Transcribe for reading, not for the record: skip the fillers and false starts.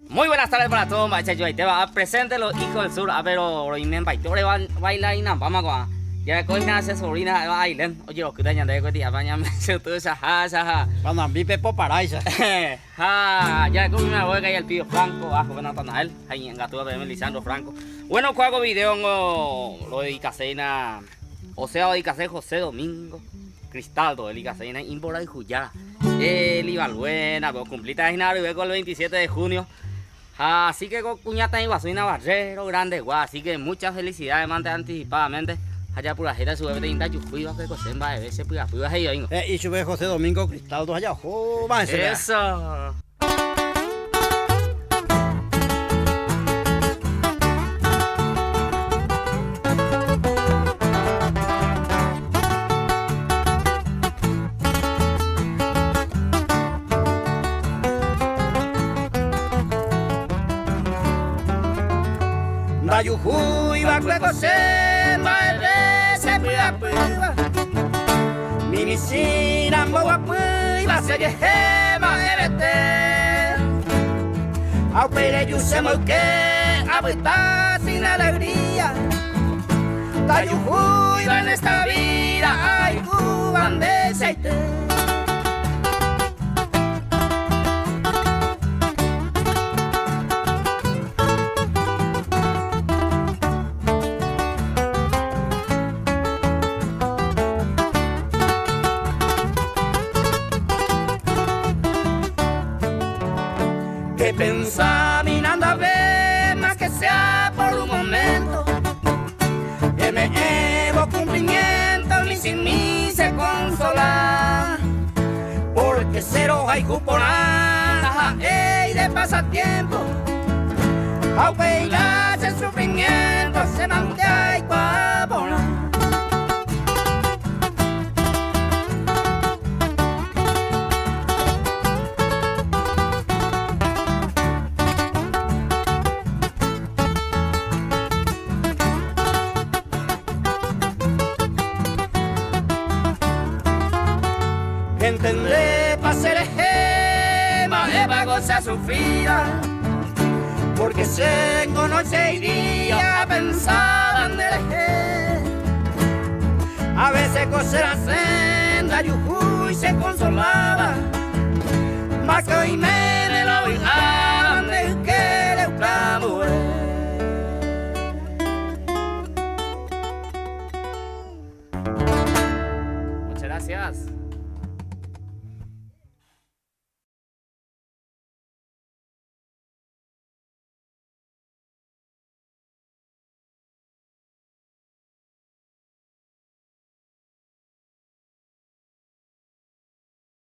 Muy buenas tardes para todos, mba'éicha joaitéva presente los hijos del sur, ah, pero roimembaite ore bailarinambáma ko'ã. Jareko hína che sobrina ha'éva Ailen, ojerokýta ñandéve ko ti'ápe ñamechutu chaha chaha. Panambi pepo paráicha. Ha jareko umi voy ka'i Elpidio Franco, ajo Natanael, ha iñe'ẽngatúva peẽme Lisandro Franco. Bueno, kóa ko video ngo lo dedicaseína, o sea, odedicase José Domingo Cristaldo, dedicaseína imborayhujára. Eli Balbuena, pe okumplíta hína aryve ko el 27 de junio. Ha así que ko kuñataĩ guasu hína Barrero Grande-gua, así que muchas felicidades mante anticipadamente. Ha japurahéita chupe peteĩ ndajukúiva ko che mba'eve che py'apýva he'i oĩngo. He'i chupe José Domingo Cristaldo ha jahóva hese. Eso. Ndajuhúi va'ekue ko che mba'eve che py'apýva, ni michĩ ramboguapýiva che jehe mba'evete. Ha upéi reju che mboyke apyta sin alegría. Ndajuhúiva en esta vida aikúva nde cheite. Que pensá mirando a ver más que sea por un momento Que me evo cumplimiento ni sin mí se consola Porque cero hay porã ey de pasatiempo Aunque el sufrimiento se mantiene porã. Entendé pa ser mba'épa goza sufrida Porque tengo noche y día pensaba nderehe A veces coser la senda yujuy se consolaba Mas que hoy me la voy a.